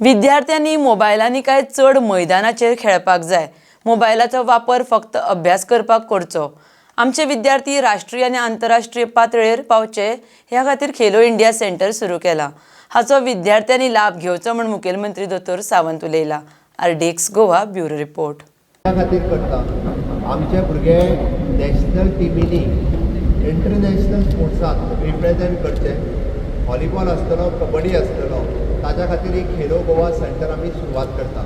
विद्यार्थ्यांनी मोबायलांनी काय चड मैदानाचेर खेळपाक जाय. मोबायलाचो वापर फक्त अभ्यास करपाक करचो. आमचे विद्यार्थी राष्ट्रीय आनी आंतरराष्ट्रीय पातळेर पावचे ह्या खातीर खेलो इंडिया सेंटर सुरू केला. हाचो विद्यार्थ्यांनी लाभ घेवचो म्हूण मुखेलमंत्री दोतोर सावंत उलयला. RDX Goa, bureau report. त्या खातीर करता. आमचे भुरगे नॅशनल टिमीनी इंटरनॅशनल स्पोर्ट्साक रिप्रेजेंट करचे, व्हॉलीबॉल आसतलो, कबड्डी आसतलो, ताच्या खातीर एक खेलो गोवा सेंटर आमी सुरवात करता.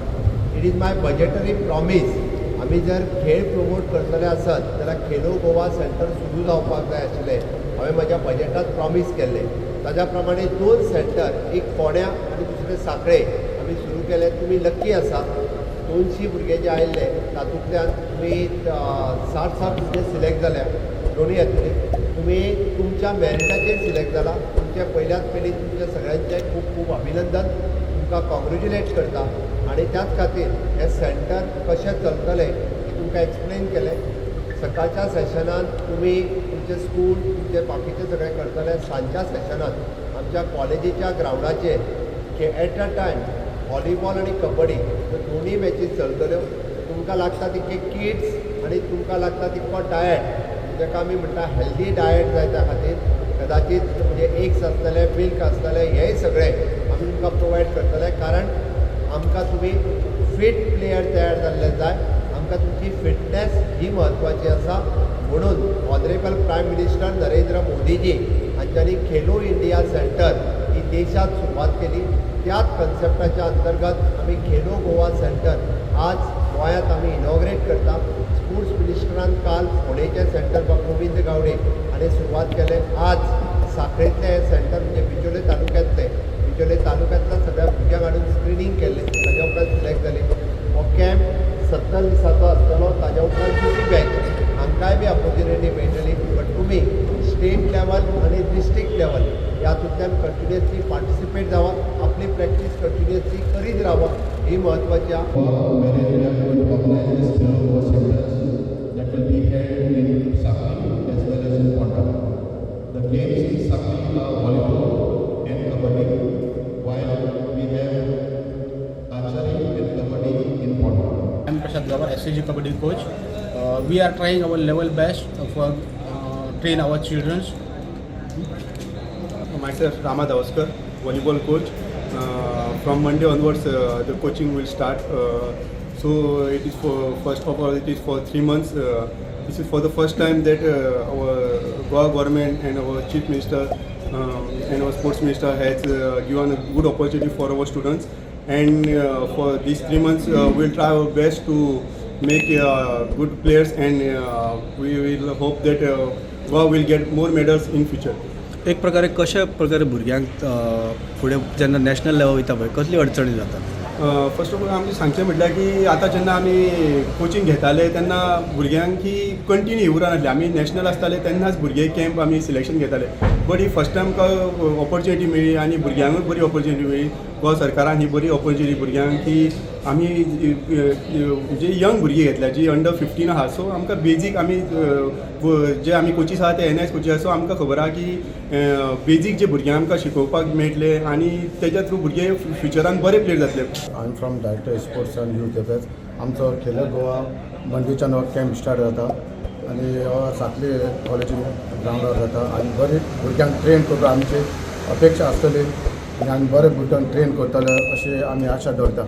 It is my budgetary promise. आमी जर खेळ प्रमोट करतले आसत जाल्यार खेलो गोवा सेंटर सुरू जावपाक जाय आशिल्लें. हांवें म्हज्या बजेटात प्रॉमीस केल्लें. ताज्या प्रमाणे दोन सेंटर, एक फोंड्या आनी दुसरें सांखळे आमी सुरू केले. तुमी लक्की आसा. 200 भुरगे जे आयिल्ले, तातूंतल्यान तुमी 60 60 भुरगे सिलेक्ट जाल्या. दोनूय हातूंनी तुमी तुमच्या मॅरिटाचेर सिलेक्ट जाला. तुमच्या पयल्यात पयलीं तुमच्या सगळ्यांचें खूब खूब अभिनंदन. तुमकां कॉंग्रेच्युलेट करता आनी त्याच खातीर हें सेंटर कशें चलतलें हें तुमकां एक्सप्लेन केलें. सकाळच्या सेशनान तुमी तुमचें स्कूल, तुमचे बाकीचे सगळें करतले. सांजच्या सेशनान आमच्या कॉलेजीच्या ग्रावंडाचेर एट अ टायम व्हॉलीबॉल आनी कबड्डी ह्यो दोनूय मॅचीस चलतल्यो. तुमकां लागता तितके किट्स आनी तुमकां लागता तितको डायट, जाका आमी म्हणटा हेल्दी डायट जाय, त्या खातीर कदाचित म्हणजे एग्स आसतले, मिल्क आसतले, हेंय सगळें आमी तुमकां प्रोवायड करतले. कारण आमकां तुमी फिट प्लेयर तयार जाल्ले जाय. आमकां तुमची फिटनेस ही म्हत्वाची आसा. म्हणून ऑनरेबल प्रायम मिनिस्टर नरेंद्र मोदीजी हांच्यांनी खेलो इंडिया सेंटर ही देशात सुरवात केली. त्याच कन्सेप्टाच्या अंतर्गत आमी खेलो गोवा सेंटर आज गोंयांत आमी इनॉग्रेट करता. स्पोर्ट्स मिनिस्टरान काल फोंडेचें सेंटर गोविंद गावडे हाणें सुरवात केलें. आज सांखळेंतलें हें सेंटर, म्हणजे बिचोले तालुक्यांतलें, बिचोले तालुक्यांतल्या सगळ्या भुरग्यांक हाडून स्क्रिनींग केल्लें. ताज्या उपरांत सिलेक्ट जाले. हो कॅम्प 70 दिसाचो आसतलो. ताज्या उपरांत दुसरी बॅच, हांकांय बी ऑपॉर्च्युनिटी मेळटली. बट तुमी स्टेट लेवल आनी डिस्ट्रिक्ट लेवल ह्यातूंतल्यान कंटिन्युअसली पार्टिसिपेट जावात. आपली प्रॅक्टीस कंटिन्युअसली करीत रावप ही म्हत्वाची आहा. Wherein we are going to organize this Khelo Goa centers that will be held in Sakli as well as in Ponda. The games in Sakli are volleyball and kabaddi, while we have archery and kabaddi in Ponda. I am Prasad Gawar, SAG Kabaddi coach. We are trying our level best for train our children. Myself Rama Davaskar, volleyball coach. From Monday onwards, the coaching will start. So it is for first of all, it is for 3 months. This is for the first time that our Goa government and our chief minister and our sports minister has given a good opportunity for our students. And for these 3 months, we'll try our best to make good players, and we will hope that Goa will get more medals in future. एक प्रकारे कशा प्रकारे भुरग्यांक फुडें जेन्ना national level वयता पळय, कसली अडचणी जाता? फर्स्ट ऑफ ऑल आमचें सांगचें म्हटल्यार की आतां जेन्ना आमी कोचिंग घेताले तेन्ना भुरग्यांक ही कंटिन्यू उरनासली. आमी नॅशनल आसताले तेन्नाच भुरगे कॅम्प आमी सिलेक्शन घेताले. बट he first time आमकां ऑपॉर्च्युनिटी मेळ्ळी आनी भुरग्यांकूय बरी ऑपॉर्च्युनिटी मेळ्ळी. गोवा सरकारान ही बरी ऑपॉर्च्युनिटी भुरग्यांक की आमी म्हणजे यंग भुरगीं घेतल्या जी अंडर 15 आहा. सो आमकां बेजीक आमी जे आमी कोचीस आहा ते एनआयएस कोचीस आहा. सो आमकां खबर आहा की बेजीक जे भुरग्यांक आमकां शिकोवपाक मेळटले आनी तेज्या थ्रू भुरगे फ्युचरान बरे प्लेयर जातले. I am from Director Sports and Youth Affairs. आमचो खेलो गोवा मंडेच्यान हो कॅम्प स्टार्ट जाता आनी हो साखळी कॉलेजीन ग्रावंडार जाता आनी बरी भुरग्यांक ट्रेन करपाक आमची अपेक्षा आसतली आनी आमी बरे भुरग्यांक ट्रेन करतले अशी आमी आशा दवरता.